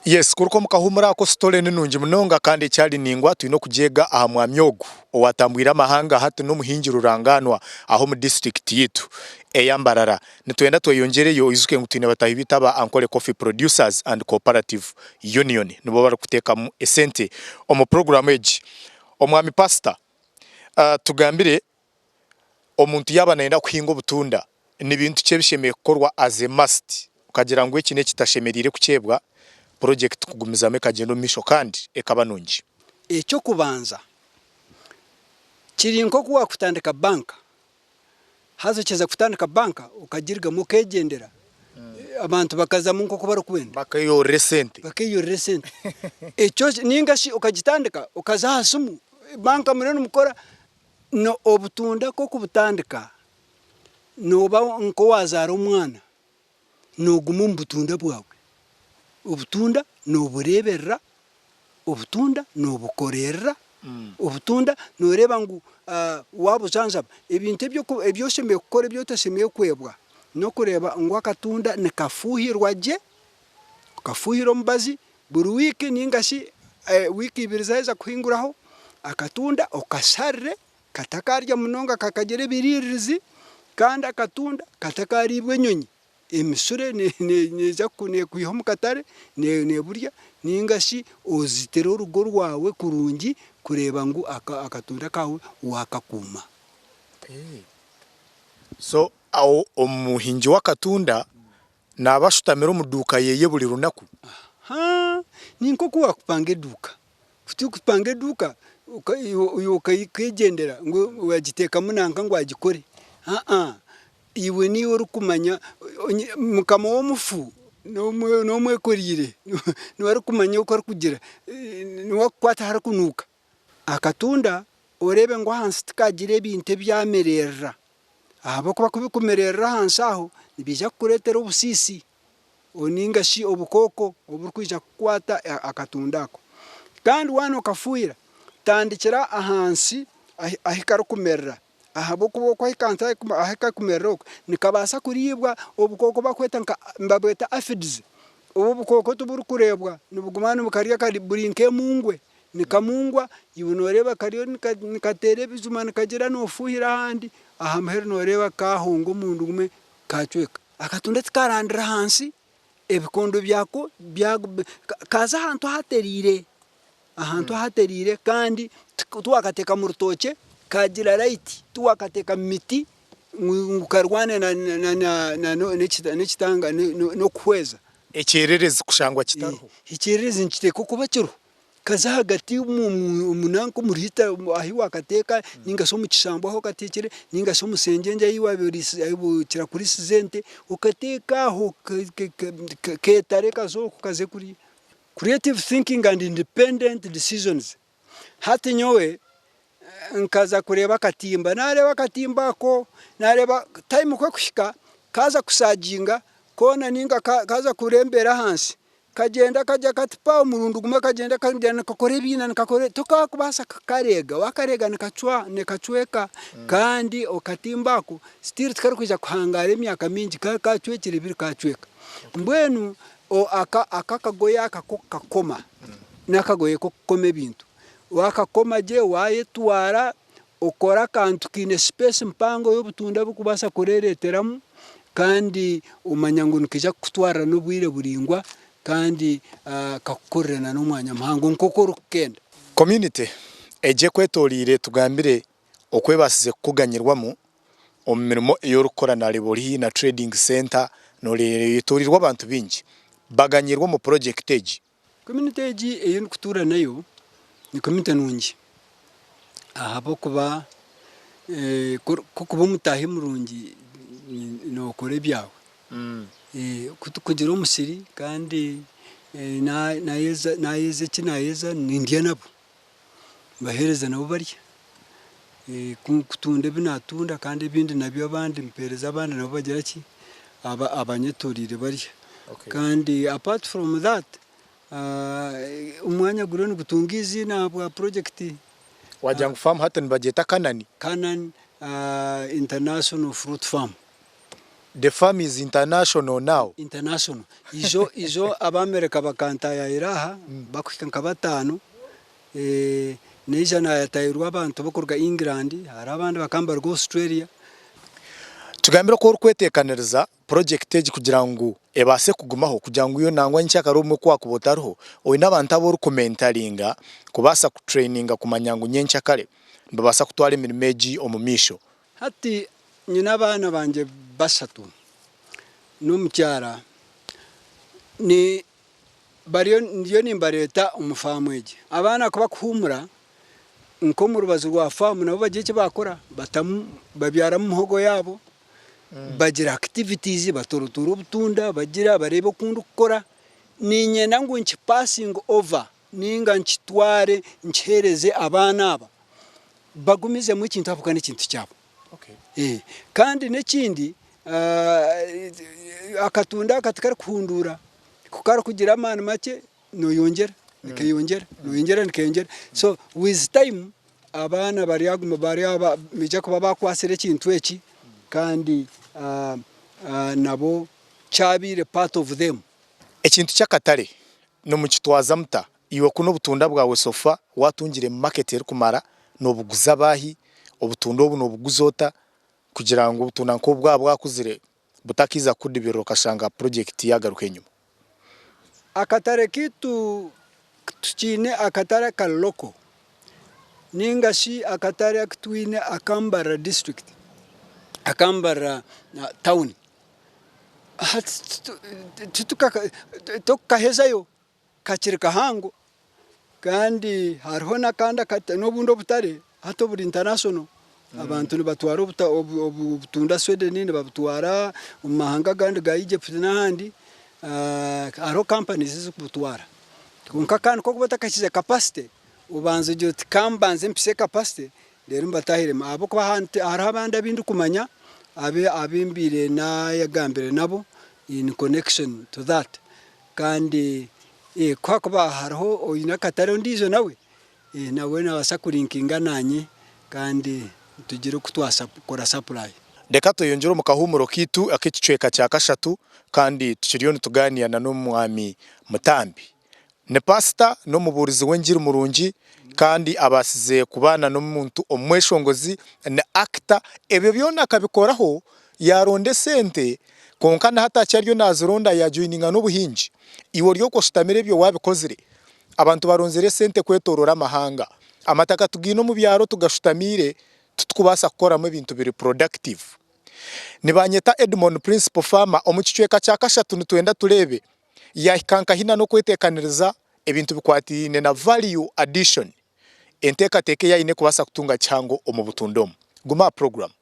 Yes, kuruka omu kahuumuro ako sitore ni nungi munonga kandi ekyari ningwa twine okugyega aha mwami ogu owatambwire amahanga hati n'omuhingi ruranganwa aha omu disiturikiti yaitu eya Mbarara. Nitwenda tweyongyereyo oijuke ngu twine bataahi baitu aba Ankole Coffee Producers and Cooperative Union nibo barikuteekamu esente omu puroguraamu egi. Omwami Pasita, tugambire omuntu yaaba nayenda kuhinga obutunda ni bintu ki ebishemereire kukorwa as a must okagira ngu eki n'ekitashemereire kukyebwa purojekiti kugumizamu ekagyenda omu maisho kandi ekaba nungi? Eky'okubanza, kiri nk'oku waakutandika banka, haza okiheza kutandika banka okagirigamu okeegyendera, abantu bakazamu nk'oku barikwenda. Bakeeyorera esente. Bakeeyorera esente. Ekyo nainga shi okagitandika okaza aha simu, banka muriyo nimukora, Obutunda ku okubutandika nooba nk'owaazaara omwana, nooguma omu butunda bwawe. Obutunda noobureeberera, obutunda noobukoreerera, obutunda nooreeba ngu waabujanjaba. Ebintu ebi oshemereire kukora ebi otashemereire kwebwa n'okureeba ngu akatunda nikafuuhirwa gye, okafuuhira omubazi Buri wiiki nainga shi wiiki ibiri zaaheza kuhinguraho, akatunda okasharire katakaarya munonga kakagira ebiriiririzi kandi akatunda katakaariibwa enyonyi. Emisure neija neekwiha omu katare neeburya nainga shi ozitire orugo rwawe kurungi kureeba ngu akatunda kaawe waakakuuma. So omuhingi w'akatunda Naaba ashutamire omu duuka yeye buri runaku. Haa, ni nk'oku waakupanga eduuka. Ku turikupanga eduuka, iwe okegyendera ngu waagiteekamu nanka ngu agikore. Aa, iwe niiwe orikumanya, mukama w'omufu n'omwekoreire niwe arikumanya oku arikugira, niwe arikukwata aharikunuuka. Akatunda oreebe ngu ahansi tikagira ebintu ebyamererera. Ahabw'okuba ku birikumererera ahansi aho, nibiija kukureetera obusiisi nainga shi obukooko oburikwija kukwata akatunda ako. Kandi waaba nookafuuhira, tandikira ahansi ahu karikumerera ahabw'okuba okwo ahu karikumerera okwo, nikabaasa kuriibwa obukooko obu barikweta nka nibabweta aphids. Obu obukooko tiburikureebwa, nibuguma nibukarya buri nk'emungwe. Nikamungwa, iwe nooreeba kariyo nikateera ebijuma nikagira noofuuhira ahandi, aha muheru nooreeba kaahonga omurundi gumwe kaacweka. Akatunda tikarandira ahansi, ebikondo byako kaaza ahantu ahatereire, ahantu ahatereire kandi tiwaakateeka mu rutookye kaagira rayiti, tiwaakateeka mu miti ngu karwane n'ekitanga n'okuhweza. Ekyererezi kushangwa kitariho. Ekyererezi nikiteekwa kuba kiriho. Kaze ahagati omu nanka omu ruhita ahu waakateeka nainga shi omu kishambu ahu okateekire nainga shi omu sengyengye ahu waaba kuriisiza ente, okateeka aho keetare kaze okwo kaze kuriya. Creative thinking and independent decisions. Hati nyowe nkaza kureeba akatimba, naareeba akatimba ako, naareeba time ku ekuhika kaaza kusaaginga koona nainga kaaza kurembeera ahansi, Kagyenda karya kati pa omurundi gumwe kagyenda kagyenda nikakora ebiina nikakora tokakubaasa kukareega wakareega nikacwa nikacweka kandi okatimba ako still tikarikwija kuhangaara emyaka mingi ka kacwekire biri kacweka mbwenu aka aka akagoye aka k'okukakoma n'akagoye k'okukoma ebintu wakakoma gye wayetwara okore akantu kaine space mpango y'obutunda burikubaasa kureereteramu kandi omanya ngu nikaija kukutwarira n'obwire buraingwa kandi kakukorere na n'omwanya muhango nk'oku orikukenda. Community egi ekwetoreire etugambire oku ebaasize kukuganyirwamu omu mirimo ei orikukora nareeba ori haihi na trading centre noyetoreirwe abantu baingi baganyirwe omu project egi. Community egi ei ndikutuura nayo ni community nungi ahabw'okuba ku orikuba omutaahi murungi nookora ebyawe. Ku turikugira omusiri kandi naayeza eki naayeza nindya nabo, mbaheereza nabo barya. Ku ndikutunda ebi naatunda kandi ebindi nabyo abandi mpeereza abandi nabo bagira ki, abanyetoreire barya. Kandi apart from that, omwanya guriyo nigutunga eiziina ahabwa purojekiti. Wagira ngu faamu hati nibagyeta Kanani? Canaan International Fruit Farm. The farm is international now. International. Ijo ijo Abaamerika bakantaayaayira aha bakuhika nka bataano, naija naayataayirwa abantu bakuruga England, hariho abandi bakaba nibaruga Australia. Tugambire oku orikweteekaniriza purojekiti egi kugira ngu ebaase kugumaho kugira ngu yo nangwa nyenkyakare obumwe ku waakuba otariho, oine abantu abu orikumentaringa kubaasa kutureyininga kumanya ngu nyenkyakare nibabaasa kutwara emirimo egi omu maisho. Hati nyine abaana bangye bashatu n'omukyara, ni bariyo ndiyo nimbareeta omu faamu egi. Abaana ku bakuhuumura nk'omu rubaju rwa faamu nabo bagira eki baakora, batamu babyaramu muhogo yaabo, bagira activities, batorotoora obutunda, bagira bareeba oku ndikukora. Niinyenda ngu nki passinge over ninga nkitware nkiheereze abaana aba bagumizemu ekintu ahabw'okuba n'ekintu kyabo. Kandi n'ekindi akatunda aka tikarikuhunduura, ku karikugira amaani makye noyongyera nikeyongyera, noyongyera nikeyongyera. So with time abaana baryaguma baryaba nibaija kuba bakwatsire ekintu eki kandi nabo kyabaire part of them. Ekintu ky'akatare Nimukitwaza muta? Iwe kunu obutunda bwawe sofa watungire market erikumara nobuguza baahi? Obutunda obu nobuguza ota kugira ngu obutunda nk'obu bwaba bwakuzire butakiiza kukudibirira okashanga project yagaruka enyima? Akatare kaitu tukiine akatare aka local ninga shi akatare aku twine aka Mbarara district aka Mbarara town. Titukahezayo kakiri kahango kandi hariho n'akandi akatare n'obundi obutare hati oburi international abantu nibatwara obutunda Sweden nibabutwara omu mahanga agandi ga Egypt n'ahandi hariho companies ezirikubutwara kwonka kandi ku orikuba otakahikize capacity obanza ogira oti kambanze mpitsye capacity Reero mbatahiremu ahabw'okuba hariho abandi abu ndikumanya abu mbaire naayegambire nabo in connection to that kandi ku hakuba hariho oine akatare ondiijo nawe, nawe naabaasa kurinkinga naanye kandi tugire oku twakora supply. Reka tweyongyere omu kahuumuro kaitu ak'ekicweka kya kashatu kandi tukiriyo nitugaaniira na n'Omwami Mutambi. Ni paasita, n'omubuurizi w'engiri murungi kandi abaasize kuba na n'omuntu omweshongozi, ni actor, ebyo byona akabikoraho yaaronda esente kwonka na hati akyariyo naazironda yaajoininga n'obuhingi. Iwe ori okwo oshutamire ebyo waabikozire? Abantu baronzire esente kwetooroora amahanga. Amataka tugaine omu byaro tugashutamiire titukubaasa kukoramu ebintu biri productive. Nibanyeta Edmon Principal Farmer, omu kicweka kya kashatu nitwenda tureebe Yaahika nkahi na n'okweteekaniriza ebintu bikwatiraine na value addition, enteekateeka ei aine kubaasa kutunga kihango omu butunda omu. Guma aha puroguraamu.